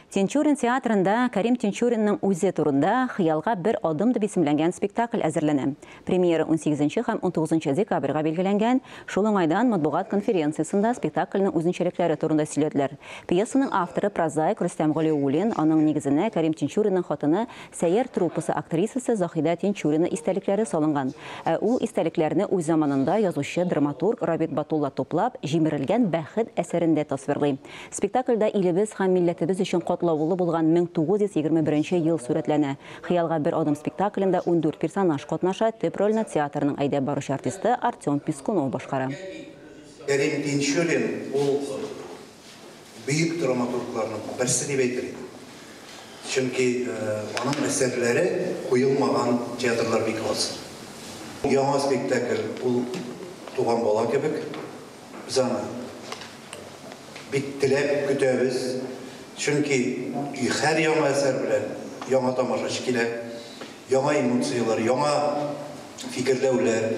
Тинчурин театрында Кәрим Тинчуринның үзе турында «Хыялга бер адым» дип исемләнгән спектакль әзерләнә. Премьера 18 һәм 19 декабрьгә билгеләнгән. Шул уңайдан матбугат конференциясендә спектакльнең үзенчәлекләре турында сөйләделәр. Пьесаның авторы прозаик Рөстәм Галиуллин, аның нигезенә Кәрим Тинчуринның хатыны Сәйяр труппасы актрисасы Заһидә Тинчурина истәлекләре салынган. Ә ул истәлекләрне үз заманында язучы, драматург Рабит Батулла туплап, Җимерелгән бәхет әсәрендә тасвирлый. Спектакльдә илебез һәм милләтебез өчен катлаулы булган 1921 ел сурәтләнә. «Хыялга бер адым» спектаклендә 14 персонаж катнаша, төп рольне театрның әйдәп баручы артисты Артем Пискунов башкара. Кәрим Тинчурин ул бөек драматургларның берсе дип әйтер идем. Чөнки аның әсәрләре куелмаган театрлар бик аз. Яңа спектакль ул туган бала кебек. Без аны бик теләп көтәбез. Чөнки һәр яңа әсәр белән яңа тамашачы килә, яңа эмоцияләр, яңа фикерләүләр.